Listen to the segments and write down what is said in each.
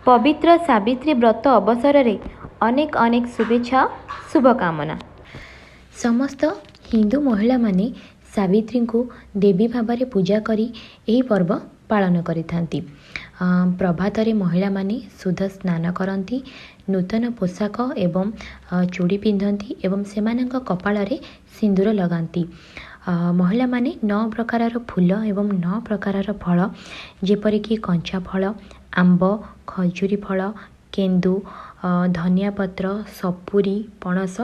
ପବିତ୍ର ସାବିତ୍ରୀ ବ୍ରତ ଅବସରରେ ଅନେକ ଅନେକ ଶୁଭେଚ୍ଛା, ଶୁଭକାମନା। ସମସ୍ତ ହିନ୍ଦୁ ମହିଳାମାନେ ସାବିତ୍ରୀଙ୍କୁ ଦେବୀ ଭାବରେ ପୂଜା କରି ଏହି ପର୍ବ ପାଳନ କରିଥାନ୍ତି। ପ୍ରଭାତରେ ମହିଳାମାନେ ଶୁଦ୍ଧ ସ୍ନାନ କରନ୍ତି, ନୂତନ ପୋଷାକ ଏବଂ ଚୁଡ଼ି ପିନ୍ଧନ୍ତି ଏବଂ ସେମାନଙ୍କ କପାଳରେ ସିନ୍ଦୁର ଲଗାନ୍ତି। ମହିଳାମାନେ 9 ପ୍ରକାରର ଫୁଲ ଏବଂ 9 ପ୍ରକାରର ଫଳ, ଯେପରିକି କଞ୍ଚା ଫଳ, ଆମ୍ବ, ଖଜୁରୀ ଫଳ, କେନ୍ଦୁ, ଧନିଆ ପତ୍ର, ସପୁରୀ, ପଣସ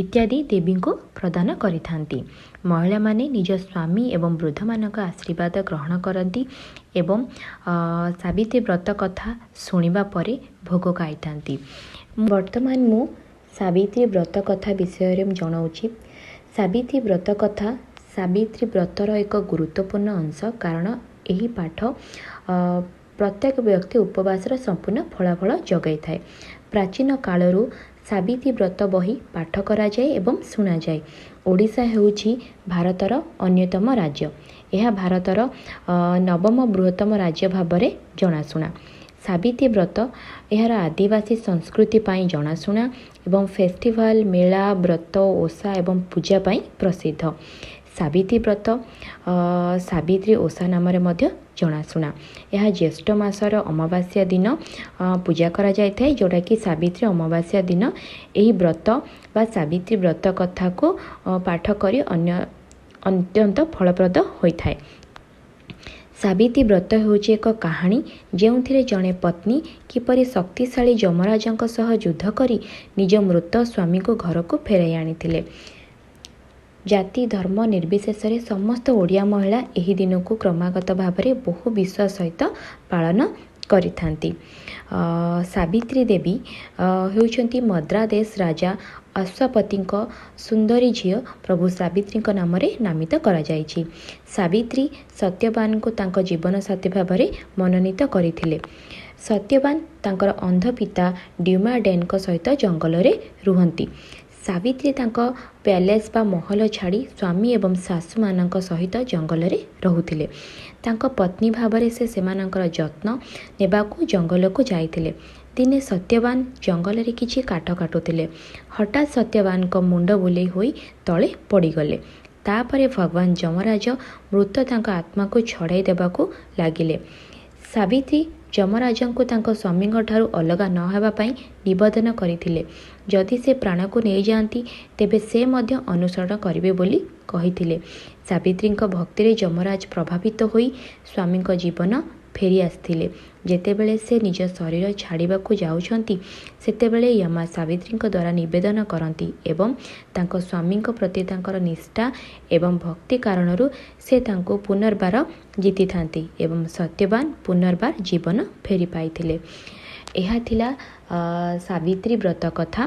ଇତ୍ୟାଦି ଦେବୀଙ୍କୁ ପ୍ରଦାନ କରିଥାନ୍ତି। ମହିଳାମାନେ ନିଜ ସ୍ୱାମୀ ଏବଂ ବୃଦ୍ଧମାନଙ୍କ ଆଶୀର୍ବାଦ ଗ୍ରହଣ କରନ୍ତି ଏବଂ ସାବିତ୍ରୀ ବ୍ରତ କଥା ଶୁଣିବା ପରେ ଭୋଗ ଖାଇଥାନ୍ତି। ବର୍ତ୍ତମାନ ମୁଁ ସାବିତ୍ରୀ ବ୍ରତ କଥା ବିଷୟରେ ଜଣାଉଛି। ସାବିତ୍ରୀ ବ୍ରତ କଥା ସାବିତ୍ରୀ ବ୍ରତର ଏକ ଗୁରୁତ୍ୱପୂର୍ଣ୍ଣ ଅଂଶ, କାରଣ ଏହି ପାଠ ପ୍ରତ୍ୟେକ ବ୍ୟକ୍ତି ଉପବାସର ସମ୍ପୂର୍ଣ୍ଣ ଫଳାଫଳ ଯୋଗାଇଥାଏ। ପ୍ରାଚୀନ କାଳରୁ ସାବିତ୍ରୀ ବ୍ରତ ବହି ପାଠ କରାଯାଏ ଏବଂ ଶୁଣାଯାଏ। ଓଡ଼ିଶା ହେଉଛି ଭାରତର ଅନ୍ୟତମ ରାଜ୍ୟ। ଏହା ଭାରତର ନବମ ବୃହତ୍ତମ ରାଜ୍ୟ ଭାବରେ ଜଣାଶୁଣା। ସାବିତ୍ରୀ ବ୍ରତ ଏହାର ଆଦିବାସୀ ସଂସ୍କୃତି ପାଇଁ ଜଣାଶୁଣା ଏବଂ ଫେଷ୍ଟିଭାଲ, ମେଳା, ବ୍ରତ, ଓଷା ଏବଂ ପୂଜା ପାଇଁ ପ୍ରସିଦ୍ଧ। ସାବିତ୍ରୀ ବ୍ରତ ସାବିତ୍ରୀ ଓଷା ନାମରେ ମଧ୍ୟ ଜଣାଶୁଣା। ଏହା ଜ୍ୟେଷ୍ଠ ମାସର ଅମାବାସ୍ୟା ଦିନ ପୂଜା କରାଯାଇଥାଏ, ଯେଉଁଟାକି ସାବିତ୍ରୀ ଅମାବାସ୍ୟା ଦିନ ଏହି ବ୍ରତ ବା ସାବିତ୍ରୀ ବ୍ରତ କଥାକୁ ପାଠ କରି ଅନ୍ୟ ଅତ୍ୟନ୍ତ ଫଳପ୍ରଦ ହୋଇଥାଏ। ସାବିତ୍ରୀ ବ୍ରତ ହେଉଛି ଏକ କାହାଣୀ, ଯେଉଁଥିରେ ଜଣେ ପତ୍ନୀ କିପରି ଶକ୍ତିଶାଳୀ ଯମରାଜଙ୍କ ସହ ଯୁଦ୍ଧ କରି ନିଜ ମୃତ ସ୍ୱାମୀଙ୍କୁ ଘରକୁ ଫେରାଇ ଆଣିଥିଲେ। ଜାତି ଧର୍ମ ନିର୍ବିଶେଷରେ ସମସ୍ତ ଓଡ଼ିଆ ମହିଳା ଏହି ଦିନକୁ କ୍ରମାଗତ ଭାବରେ ବହୁ ବିଶ୍ୱାସ ସହିତ ପାଳନ କରିଥାନ୍ତି। ସାବିତ୍ରୀ ଦେବୀ ହେଉଛନ୍ତି ମଦ୍ରାଦେଶ ରାଜା ଅଶ୍ୱପତିଙ୍କ ସୁନ୍ଦରୀ ଝିଅ। ପ୍ରଭୁ ସାବିତ୍ରୀଙ୍କ ନାମରେ ନାମିତ କରାଯାଇଛି। ସାବିତ୍ରୀ ସତ୍ୟବାନଙ୍କୁ ତାଙ୍କ ଜୀବନସାଥୀ ଭାବରେ ମନୋନୀତ କରିଥିଲେ। ସତ୍ୟବାନ ତାଙ୍କର ଅନ୍ଧ ପିତା ଡ୍ୟୁମାଡେନଙ୍କ ସହିତ ଜଙ୍ଗଲରେ ରୁହନ୍ତି। ସାବିତ୍ରୀ ତାଙ୍କ ପ୍ୟାଲେସ୍ ବା ମହଲ ଛାଡ଼ି ସ୍ୱାମୀ ଏବଂ ଶାଶୁମାନଙ୍କ ସହିତ ଜଙ୍ଗଲରେ ରହୁଥିଲେ। ତାଙ୍କ ପତ୍ନୀ ଭାବରେ ସେ ସେମାନଙ୍କର ଯତ୍ନ ନେବାକୁ ଜଙ୍ଗଲକୁ ଯାଇଥିଲେ। ଦିନେ ସତ୍ୟବାନ ଜଙ୍ଗଲରେ କିଛି କାଠ କାଟୁଥିଲେ। ହଠାତ୍ ସତ୍ୟବାନଙ୍କ ମୁଣ୍ଡ ବୁଲେଇ ହୋଇ ତଳେ ପଡ଼ିଗଲେ। ତାପରେ ଭଗବାନ ଯମରାଜ ମୃତ ତାଙ୍କ ଆତ୍ମାକୁ ଛଡ଼ାଇ ଦେବାକୁ ଲାଗିଲେ। ସାବିତ୍ରୀ ଯମରାଜଙ୍କୁ ତାଙ୍କ ସ୍ୱାମୀଙ୍କ ଠାରୁ ଅଲଗା ନ ହେବା ପାଇଁ ନିବେଦନ କରିଥିଲେ। ଯଦି ସେ ପ୍ରାଣକୁ ନେଇଯାଆନ୍ତି, ତେବେ ସେ ମଧ୍ୟ ଅନୁସରଣ କରିବେ ବୋଲି କହିଥିଲେ। ସାବିତ୍ରୀଙ୍କ ଭକ୍ତିରେ ଯମରାଜ ପ୍ରଭାବିତ ହୋଇ ସ୍ୱାମୀଙ୍କ ଜୀବନ ଫେରି ଆସିଥିଲେ। ଯେତେବେଳେ ସେ ନିଜ ଶରୀର ଛାଡ଼ିବାକୁ ଯାଉଛନ୍ତି, ସେତେବେଳେ ୟମା ସାବିତ୍ରୀଙ୍କ ଦ୍ୱାରା ନିବେଦନ କରନ୍ତି ଏବଂ ତାଙ୍କ ସ୍ୱାମୀଙ୍କ ପ୍ରତି ତାଙ୍କର ନିଷ୍ଠା ଏବଂ ଭକ୍ତି କାରଣରୁ ସେ ତାଙ୍କୁ ପୁନର୍ବାର ଜିତିଥାନ୍ତି ଏବଂ ସତ୍ୟବାନ ପୁନର୍ବାର ଜୀବନ ଫେରି ପାଇଥିଲେ। ଏହା ଥିଲା ସାବିତ୍ରୀ ବ୍ରତ କଥା।